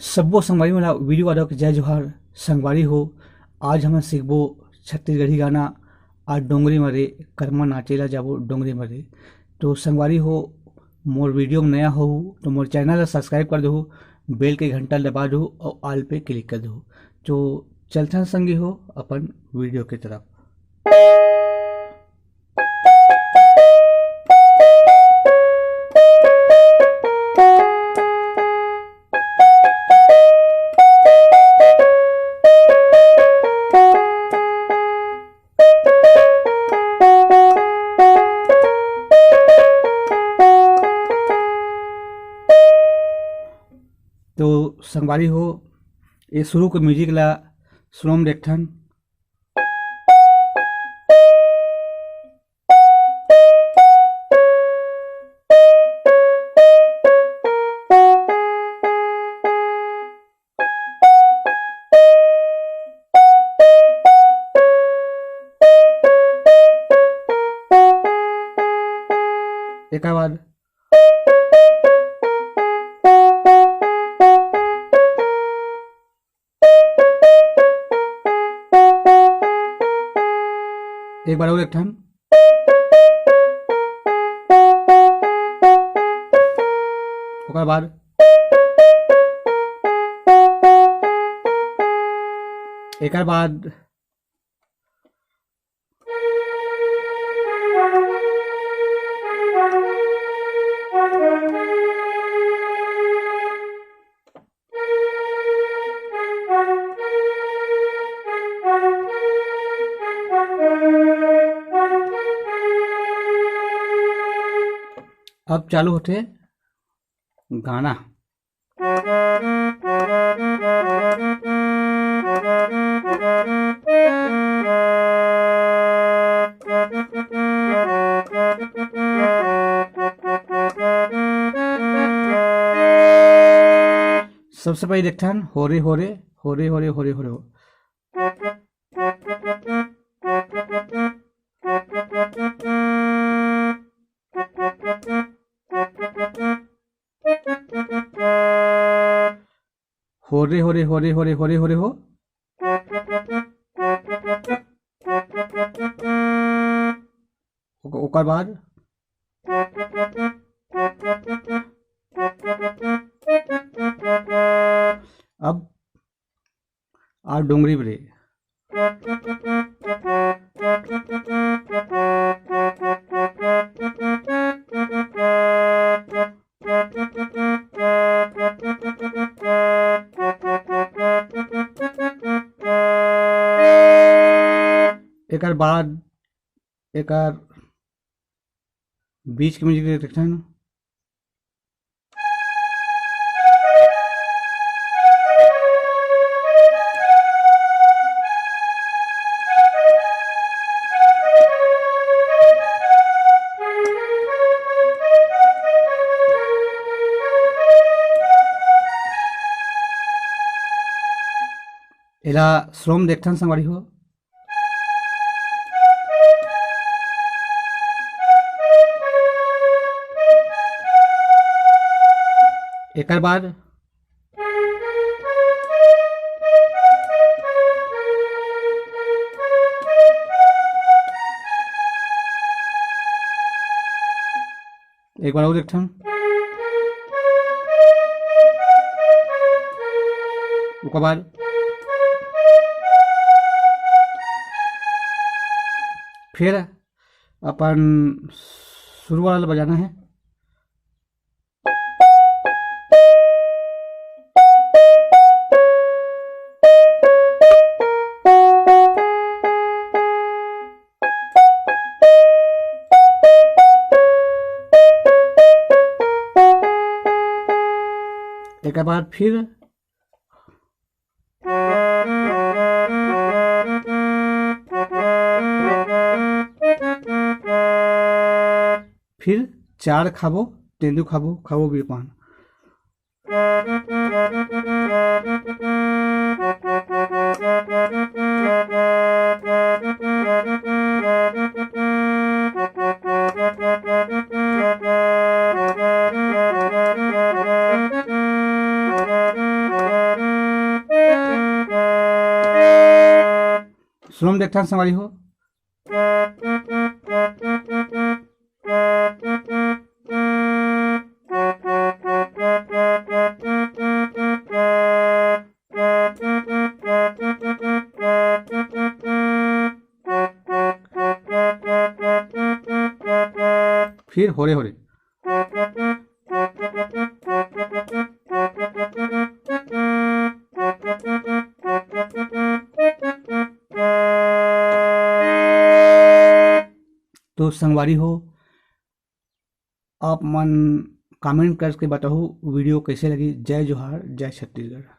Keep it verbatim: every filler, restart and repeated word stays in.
सब्बो संगवारी मन ला वीरू यादव के जय जोहार। संगवारी हो, आज हमन सीखबो छत्तीसगढ़ी गाना, "आज डोंगरी म रे, करमा नाचे ला जाबो डोंगरी म रे।" तो संगवारी हो, मोर वीडियो में नया हो तो मोर चैनल ला subscribe कर दो, bell के घंटा दबा दो और all पे click कर दो। तो चलथन संगी हो अपन वीडियो की तरफ। तो संगवारी हो, ये शुरू के म्यूजिक ला सुनम देखथन। एकर बाद एक बार और एक ठन। ओकर बाद एकर बाद अब चालू होथे गाना। सबसे पहले देखथन होरे होरे, होरे होरे, होरे होरे हो। होरे होरे, होरे होरे, होरे होरे हो। ओक-, ओकर बाद अब आ डोंगरी बरे। एकर बाद एकर बीच के म्यूजिक देखथन। एला स्लो म देखथन संगवारी हो। एकर बाद एक बार और एक ठन। ओकर बाद फिर अपन शुरू वाला बजाना है। एकर बाद फिर फिर चार खाबो, तेंदू खाबो, खाबो बीरपान। Slow में देखथन संगवारी हो। फिर होरे होरे। तो संगवारी हो, आप मन comment करके बताहू video कैसे लगी। जय जोहार, जय छत्तीसगढ़।